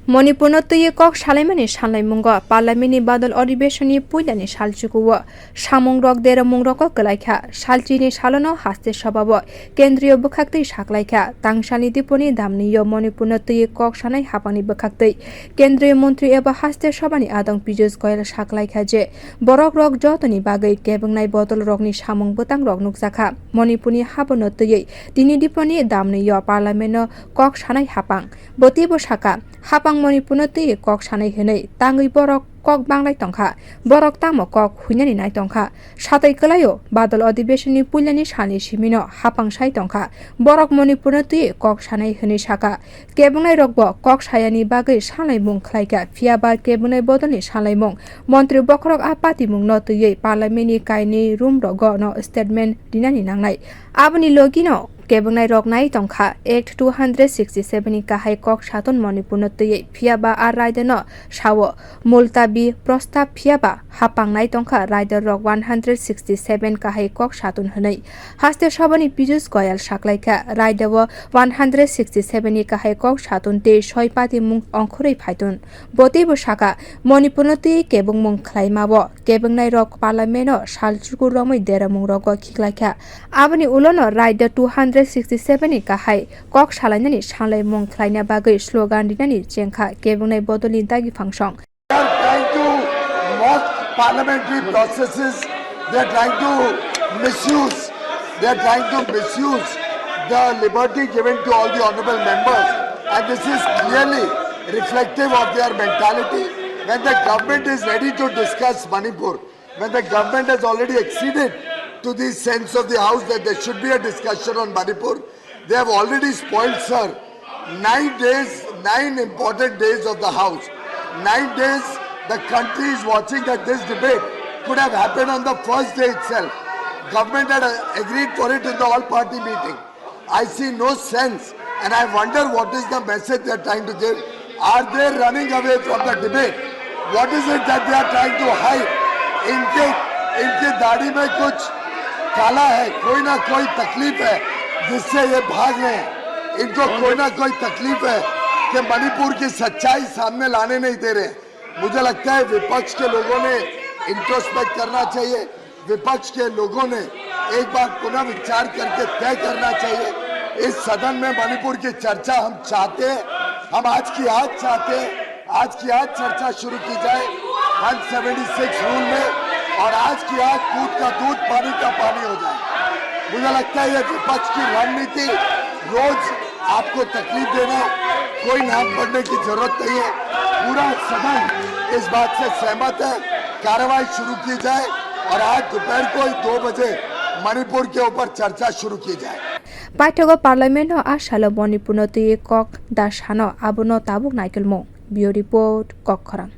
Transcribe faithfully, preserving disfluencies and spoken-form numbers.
Manipurno twiwi kok salaimani sanlaimungo Parliamentni badol adhibeshonni puilani salchukuo samungrok deromungrogo kwlaikha. Salchini salono haste sobao kendriyo bwkhaktwi saklaikha. Tangsalni diponi damnio Manipurno twiwi kok sanai haphangni bwkhaktwi kendriyo montri eba haste sobani adong Piyush Goyal saklaikha je borokrok jotoni bagwi kebwngnai bodolrokni samung bwtangrok nukjakha. Manipurni haborno twiwi tini diponi damnio Parliamentno kok sanai haphang. Bo teibo saka, haphang Manipurno twiwi kok sanai hwnwi tangwi borok kok banglai tongkha, borok tamo kok huinani nai tongkha. Satwi kwlaio, badol adhibeshonni puilani salni simino haphang sai tongkha, borok Manipurno twiwi kok sanai hwnwi saka. Kebwngnairokbo kok sayani bagwi sanlaimung khlaikha, phiyaba kebwngnai bodolni sanlaimung montri bokhorok a patimungno twiwi Parliamentni kainwi roomrogo no statement rinani nangnai. Aboni logino kebwngnai rok nai tongkha Act two hundred sixty seven ni kahai kok satung Manipurno twiwi, phiyaba a raidano sao multabi prostab, phiyaba haphang nai tongkha raida rok one hundred sixty seven kahai kok satung hwnwi. Haste sobani Piyush Goyal saklaikha, raidao one hundred sixty seven ni kahai kok satung tei soi patimung ongkhorwi phaitun. Bo teibo saka, Manipurno twiwi kebengmung khlaimao kebengnairok Parliament-o salchuku romwi deramungrogo khiklaikha. Aboni ulono raida two hundred sixty seven ni kahai kok salainani sanlaimung khlaina bagwi slogan rinani chengkha kebengnai bodolni dagi phangsong. They are trying to mock parliamentary processes. They are trying to misuse. They are trying to misuse the liberty given to all the honorable members. And this is clearly reflective of their mentality. When the government is ready to discuss Manipur, when the government has already acceded to the sense of the House that there should be a discussion on Manipur, they have already spoiled, sir, nine days, nine important days of the House. Nine days, the country is watching that this debate could have happened on the first day itself. Government had, uh, agreed for it in the all-party meeting. I see no sense, and I wonder what is the message they are trying to give. Are they running away from the debate? What is it that they are trying to hide? इनके, इनकी दाढ़ी में कुछ काला है, कोई ना कोई तकलीफ है, जिससे ये भाग रहे हैं। इनको कोई ना कोई तकलीफ है कि मणिपुर की सच्चाई सामने लाने नहीं दे रहे। मुझे लगता है विपक्ष के लोगों ने इंट्रोस्पेक्ट करना चाहिए। विपक्ष के लोगों ने एक बार पुनर्विचार करके तय करना चाहिए। इस सदन में मणिपुर की चर्चा हम चाहते हैं, हम आज की आज चाहते हैं। आज की आज चर्चा शुरू की जाए वन सेवेंटी सिक्स रूल में, और आज की आज दूध का दूध, पानी का पानी हो जाए। मुझे लगता है ये विपक्ष की रणनीति, रोज आपको तकलीफ देना, कोई नाम पढ़ने की जरूरत नहीं है। पूरा सदन इस बात से सहमत है, कार्रवाई शुरू की जाए और आज दोपहर को ही दो बजे मणिपुर के ऊपर चर्चा शुरू की जाए। Paithago Parliament-o a salo Manipurno twiwi kok da sano, abono tabuk naikolmung. Bureau Report, Kokkhorang.